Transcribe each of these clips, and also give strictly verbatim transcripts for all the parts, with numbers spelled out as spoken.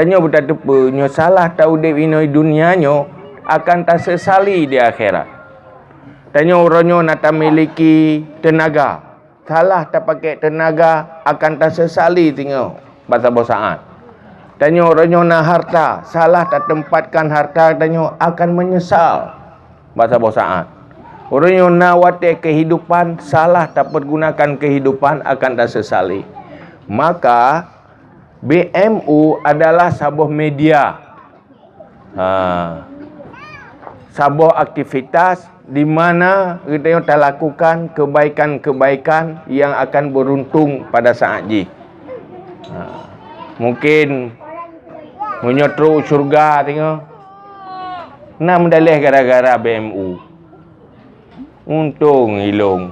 Tanyoe beutateupeue nyoe salah taudeb inoe dunia nyoe akan tasesali di akhirat. Tanyoe uroe nyoe na tamiliki teunaga, salah tapakée teunaga akan tasesali singoh bak saboh saát. Tanyoe uroe nyoe na harta, salah tateumpatkan harta tanyoe akan menyesal bak saboh saát. Uroe nyoe na watée kehidupan, salah tapeurgunakan kehidupan akan tasesali. Maka B M U adalah saboh media, ha, saboh aktivitas di mana geutanyoe talakukan kebaikan-kebaikan yang akan beruntung pada saat jih. Ha, mungkin meunyoe trok syurga singoh, na meudaleh gara-gara B M U. Untông ilông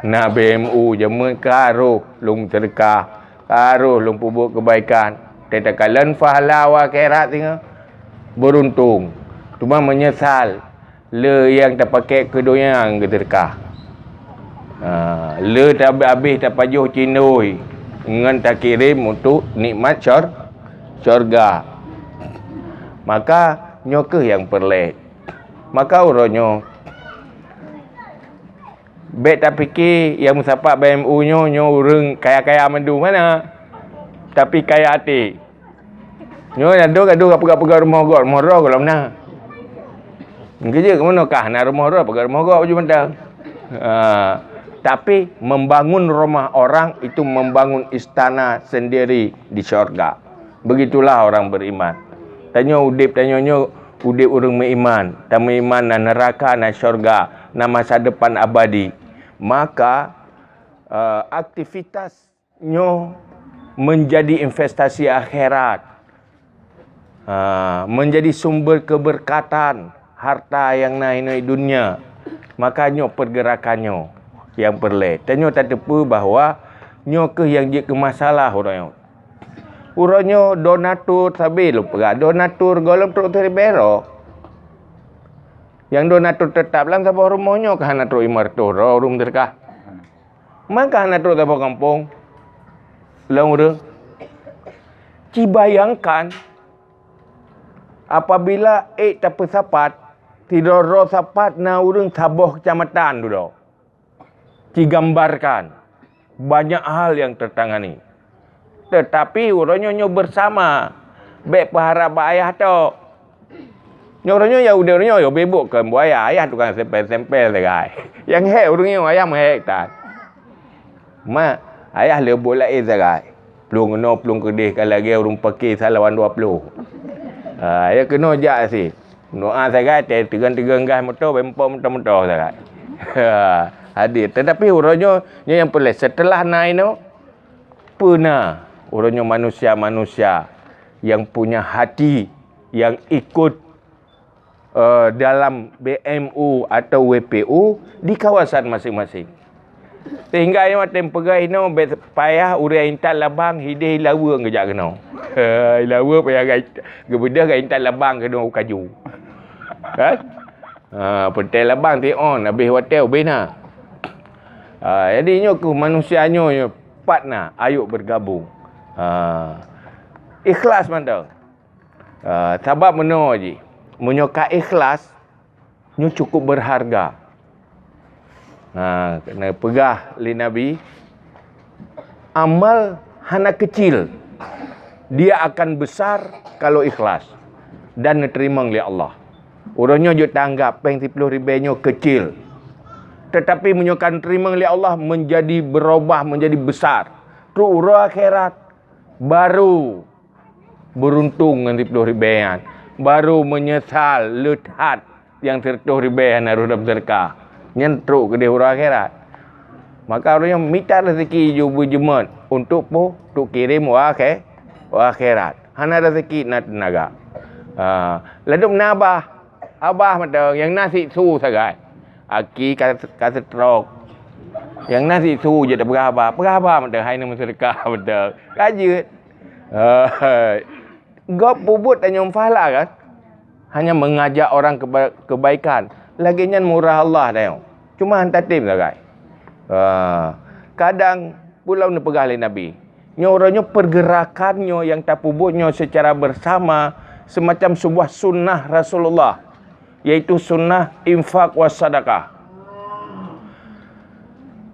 na B M U jameun ka roh lôn seudeukah, ka roh lôn peubuet keubaikan. Tatakalon pahala u akhirat singoh, beuruntung, teuma meunyeusal le nyang tapakée keu donya geuseudeukah. Ha, le tabeh-abeh tapajoh cindôi ngon takirém untuk nikmat syur-, syurga. Maka nyoe kheueh nyang peureulée. Maka uroe nyoe, bék tapike nyang meusapat B M U nyoe, nyoe ureuëng kaya-kaya mandum, hana, tapi kaya até. Nyoe na dok gadoh ka peugah-peugah rumoh gob, rumoh droe gohlom na. Mungkin je keunoe kah na rumoh droe, peugah rumoh gob baju mantong. Ha, tapi membangun rumah orang itu membangun istana sendiri di syurga. Begitulah orang beriman. Tanyoe udeb, tanyoe nyoe udeb ureuëng meuiman. Tameuiman na neuraka, na syurga, na masa depan abadi. Maka, eh, aktivitas nyoe menjadi investasi akhirat. Ha, menjadi sumber keberkatan harta nyang na inoe dunia. Maka nyoe pergerakan nyoe nyang peureulée. Tanyoe tateupeue bahwa nyoe kheueh nyang jeuet keu masalah uroe nyoe. Uroe nyoe donatur sabe lôn peugah, donatur gohlom trok siribée droe. Nyang donatur teutap lam saboh rumoh nyoe ka hana trok limong reutôh droe ureuëng meuseudeukah. Maka hana trok saboh gampông lom ureuëng. Ci bayangkan, apabila ék tapeusapat, sidroe-droe sapat na ureuëng saboh keucamatan dudoe. Ci gambarkan, banyak hal nyang teutangani. Teutapi uroe nyoe nyoe beusama, bék peuharab bak ayah tok. Nyoe uroe nyoe ya udeb uroe nyoe ya bebok keu buaya, ayah tukang sempel-sempel sagai. Nyang hék ureuëng nyoe ayah meuhék that. Ma, ayah le buet laén sagai. Plueng keunoe plueng keudeh ka lagée ureuëng pake salawan dua ploh. Ha, ya keunoe jak si. Doa sagai teugon-teugon gas moto, bempom moto-moto sagai. Ha, hadir. Tetapi uroe nyoe, nyoe nyang peureulée setelah na inoe, peue na uroe nyoe manusia-manusia yang punya hati yang ikut, eh, dalam B M U atau W P U di kawasan masing-masing. Sehingga nyoe watée peugah inoe bék payah ureuëng intat labang hideh ilaweueng geujak keunoe. Ilaweueng payah gai-, geubeudôh gai intat labang keunoe u kaju. Kan? Ha, peuntée labang ti on habéh watée ubé na. Ha, jadi nyoe kheueh manusia nyoe, nyoe pat na, ayuk bergabung. Ha, ikhlas mantong. Ah, sabab meunoe jih, meunyoe ka ikhlas, nyoe cukup berharga. Ha, keuneuk peugah lé Nabi, amal hana kecil, dia akan besar kalau ikhlas dan neuteurimong lé Allah. Uroe nyoe jeuet taanggab péng siploh ribée nyoe kecil. Tetapi meunyoe ka neuteurimong lé Allah, menjadi berubah, menjadi besar. Trok uroe akhirat, baru beuruntung ngon siploh ribée nyan, baru meunyeusal le that nyang sireutôh ribée hana rhoh lam seudeukah. Nyan trok keudeh uroe akhirat. Maka ureuëng nyan mita raseuki ju beujeumeut untuk peue? Untuk kirém u akhé-, u akhirat. Hana raseuki na teunaga. Ha, ladôm na abah. Abah mantong nyang na sik su sagai. Aki ka, ka stroke. Nyang na sik su jeuet tapeugah haba. Peugah haba mantong hai nyan meuseudeukah mantong. Ka jeuet. Hai. Gob peubuet tanyoe pahala kan? Hanya mengajak orang keba-, kebaikan. Lagée nyan murah Allah tanyoe. Cuma han tatém sagai. Ha. Kadang pulau neupeugah lé Nabi, Nyoe uroe nyoe pergerakan nyoe nyang tapeubuet nyoe secara bersama semacam sebuah sunnah Rasulullah, yaitu sunnah infak was sadaqah.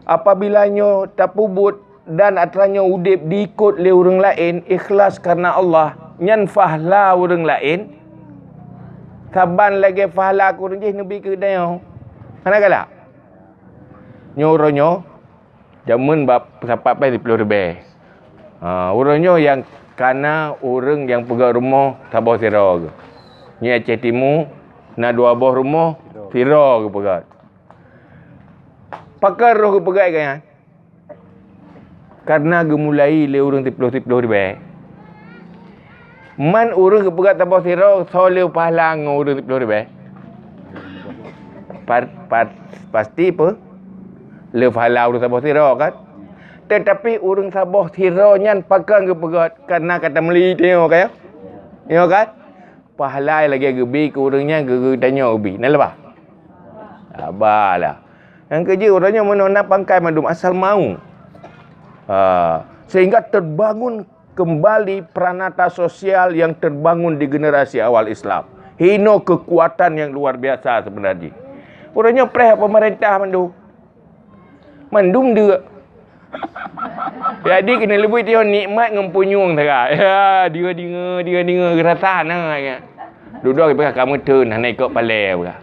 Apabila nyoe tapeubuet dan atra nyoe udeb diikot lé ureuëng laén ikhlas karena Allah, nyan pahala ureuëng laén. Saban lagée pahala keu ureuëng jih neubi keu geutanyoe. Hana galak. Nyoe uroe nyoe jameun bak sapat pih siploh ribée. Ha, uroe nyoe nyang kana ureuëng nyang peugét rumoh saboh sidroe geuh. Nyoe Aceh Timu na dua boh rumoh sidroe geupeugét. Pakon roh geupeugét keu nyan? Karena geumulai lé ureuëng siploh-siploh ribée. Man ureuëng geupeugét saboh sidroe soe le pahala ngon ureuëng siploh ribée? Pa-, pa-, pasti pe le pahala ureuëng saboh sidroe kan? Tetapi ureuëng saboh sidroe nyan pakon geupeugét karena ka tameuli tanyoe kan? Nyoe kan? Pahala lagée geubi keu ureuëng nyan geu-, geutanyoe geubi. Na leubeh? Haba lah. Nyang keujeuet uroe nyoe meunoe na pangkai mandum asal mau. Ha, sehingga terbangun kembali pranata sosial yang terbangun di generasi awal Islam. Hino kekuatan yang luar biasa sebenarnya. Uroe nyoe preh pemerintah mandum. Mandum deuk. Jadi keuneuk leubeh teuh nikmat ngon punyueng sagai. Ya, dia dinga, dia dinga rasa na ya. Dudoe peugah kamu teun hana ikot palée peugah.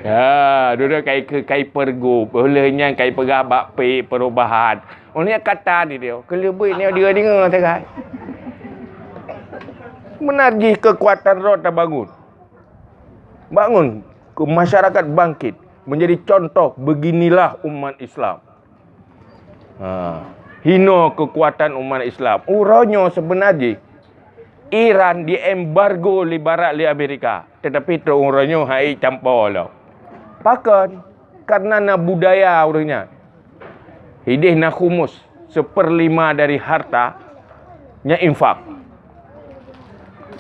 Ya, dudoe kai ke kai pergub, oleh nyan kai peugah bak pe perubahan. Oleh kata di dia, keuleubeh ni dia dinga sagai. Benar jih kekuatan roh tabangun. Bangun ke masyarakat bangkit menjadi contoh beginilah umat Islam. Ha, hino kekuatan umat Islam. Uroe nyoe sebenarnya Iran diembargo lé barat lé Amerika, tetapi trok uroe nyoe hai tampo lo. Pakon? Karena na budaya ureuëng nyan. Hideh na khumus, seperlima dari harta nya infak.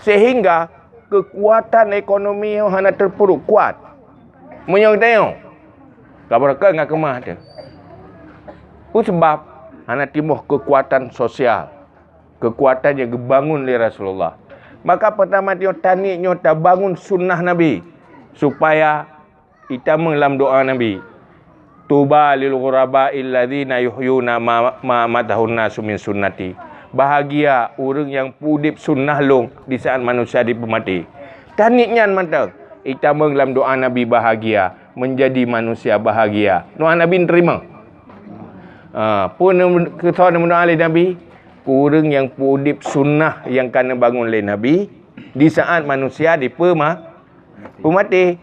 Sehingga kekuatan ekonomi hana terpuruk kuat. Meunyoe geutanyoe, ka beureukat ngon keumah teuh. Peue sabab? Hana timoh kekuatan sosial, kekuatan yang geubangun lé Rasulullah. Maka pertama nyoe taniet nyoe tabangun sunnah Nabi supaya itamong lam doa Nabi, "Tuba lil ghuraba illadzina yuhyuna ma, ma matahun nasu min sunnati." Bahagia ureuëng nyang peuudeb sunnah lôn di saat manusia dipeumaté. Taniet nyan mantong itamong lam doa Nabi bahagia, menjadi manusia bahagia. Doa Nabi neuteurimong. Ha, peue keusoe neumeudoa lé Nabi? Keu ureuëng nyang peuudeb sunnah nyang ka neubangun lé Nabi di saat manusia dipeuma, peumaté.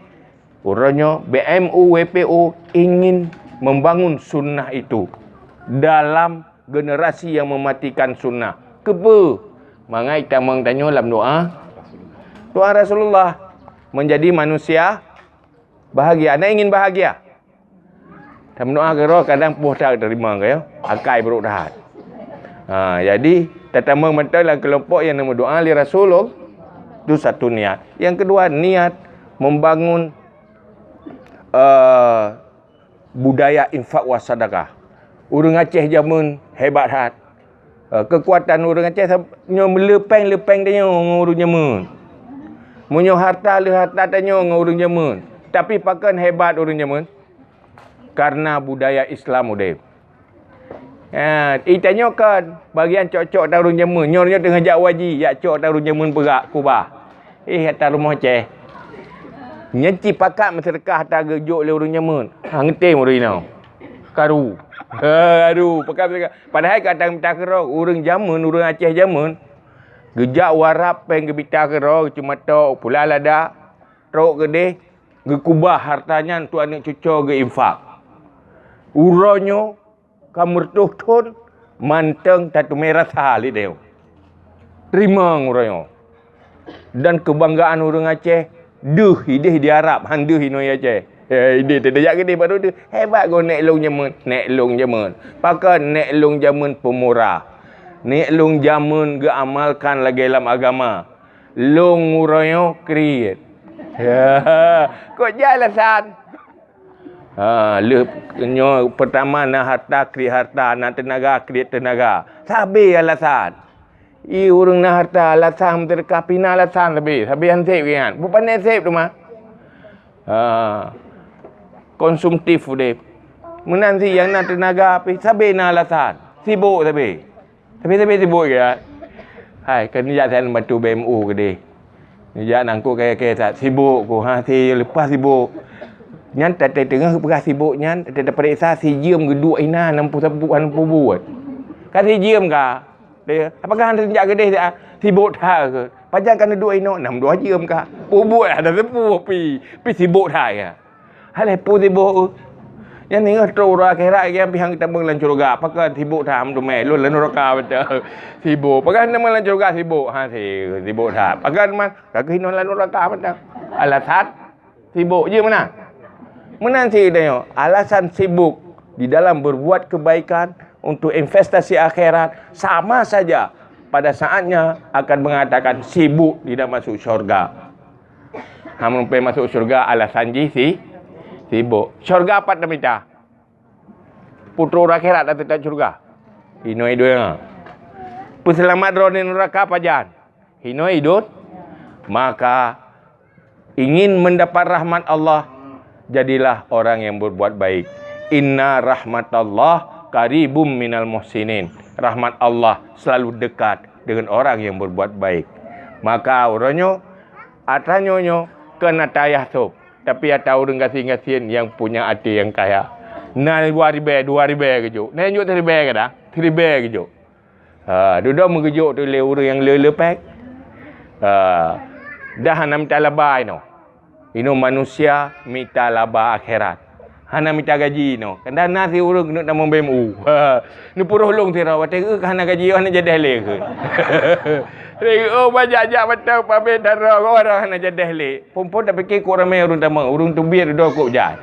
Uroe nyoe B M U W P O ingin membangun sunnah itu dalam generasi yang mematikan sunnah. Keupeue? Mangat tamong tanyoe lam doa. Doa Rasulullah menjadi manusia bahagia. Anda ingin bahagia? Tameudoa keudroe kadang poh that teurimong ka ya. Akai brok that. Ha, jadi tatamong mantong lam kelompok yang neumeudoa lé Rasulullah. Itu satu niat. Yang kedua, niat membangun, eh, budaya infak was sadaqah. Ureuëng Aceh jameun hebat that. Eh, kekuatan ureuëng Aceh sab-, nyoe meuleupeng-leupeng tanyoe ngon ureuëng jameun. Meunyoe harta le harta tanyoe ngon ureuëng jameun. Tapi pakon hebat ureuëng jameun? Karena budaya Islam udeb. Ha, itanyoe kan bagian cok-cok ata ureuëng jameun. Nyoe, nyoe teungoh jak haji, jak cok ata ureuëng jameun peugah kubah. Eh, ata rumoh Aceh. Nyan ci pakat meuseudeukah ata geujok lé ureuëng jameun. Ha, ngeutém ureuëng inong. Karu. Ha, aduh, pakat meuseudeukah. Padahai ka ata mita keudroe, ureuëng jameun, ureuëng Aceh jameun. Geujak u Arab péng geumita keudroe, cuma tok, pula lada, trok keudeh, geukubah harta nyan untuk aneuk cucoe geuinfak. Uroe nyoe, ka meureutoh thon mantong tateumé rasa lé tanyoe. Teurimong uroe nyoe. Dan keubanggaan ureuëng Aceh deuh ideh di Arab, han deuh inoe Aceh. Eh, ideh teuh jak keudeh baru deuh. Hebat goe nèk lôn jameun, nèk lôn jameun. Pakon nèk lôn jameun peumurah. Nèk lôn jameun geuamalkan lagèe lam agama. Lôn uroe nyoe kriet. Kok jai alasan? Ha, lheueh nyoe, pertama na harta, kriet harta, na teunaga, kriet teunaga. Sabe alasan. I ureuëng na harta, alasan meuteudeukah pih na alasan sabe. Sabe han seb geuh nyan. Bukon seb teuma. Ha. Konsumtif udeb. Meunan cit nyang na teunaga pih sabe na alasan. Sibok sabe. Tapi, tapi sibok ya. Hai, kan jak saya bantu B M U ke deh. Nijak nangkok kaya-kaya that sibok ku, ha, si leupah sibok. Nyan tatai teungoh peugah sibok nyan, tatai tapeuriksa si jeuem geuduek inan, nam peusabu, nam peubuet. Ka si jeuem ka. Dia, apakah hana jak keudeh, ah, sibok that ke? Pajan ka neuduek inoe, nam dua jeuem ka. Peubuet hana seupôt pi, pi sibok that ya. Hai lé peue sibok. Nyan ingat trok uroe akhirat, nyang pih han tamong lam syeuruga. Pakon sibok that, teumé lôn lam nuraka beutôi. Sibok. Pakon tamong lam syeuruga sibok. Ha, si, sibok that. Pakon man, ka keuh inoe lam nuraka beutôi. Alasan sibok je meunan. Meunan cit tanyoe, alasan sibuk di dalam berbuat kebaikan untuk investasi akhirat sama saja pada saatnya akan mengatakan sibuk tidak masuk syurga. Hana meurumpée masôk syeuruga alasan jih si, sibôk. Syeuruga pat tamita? Putroe ureuëng akhirat dak teutab syeuruga. Hinoe i donya. Peuseulamat droe nuraka pajan? Hinoe i dun-, maka ingin mendapat rahmat Allah, jadilah orang yang berbuat baik. Inna rahmatallah qaribum minal muhsinin. Rahmat Allah selalu dekat dengan orang yang berbuat baik. Maka uroe nyoe, atra nyoe nyoe keu na tayah sôb, tapi atra ureuëng gasien-gasien nyang punya até nyang kaya. Na dua ribée, dua ribée geujok. Na nyang jok siribée kadang, siribée geujok. Ha, dudoe meugeujok tu lé ureuëng nyang le-le péng. Ha, dah hana mita laba inoe. Inoe manusia mita laba akhirat. Hana mita gaji inoe. Kadang na si ureuëng keuneuk tamong B M U. Ha, neupuroh lôn sidroe, watée geuh hana gaji, hana jadeh lé keuh. Lé geuh, oh, bajak-jak mata pabé dara, orang hana jadeh lé. Phon-phon tapiké kok ramé ureuëng tamong, ureuëng teubiet dudoe kok jai.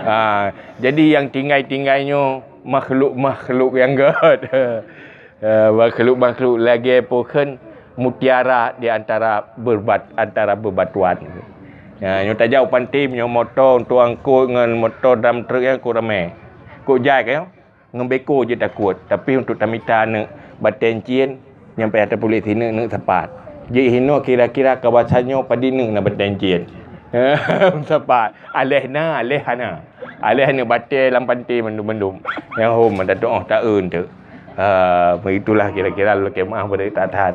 Ha, jadi nyang tinggai-tinggai nyoe makhluk-makhluk nyang gét. Eh, makhluk-makhluk lagée peue kheun mutiara di antara berbat-, antara bebatuan. Ya, nyoe tajak u panté, nyoe moto untuk angkot ngon moto dam truk nyang kok ramé. Kok jai ka nyoe, ngon beko je takot. Tapi untuk tamita aneuk batée cien, nyang payah tapuléh sineuk neuk sapat. Jih hinoe kira-kira kawasan nyoe padum neuk na batée cien. Sapat. Aléh na, aléh hana. Aléh aneuk batée lam panté mandum-mandum. Nyang hom mantong oh taeun tu. Ha, begitulah kira-kira lôn kemah pada that-that.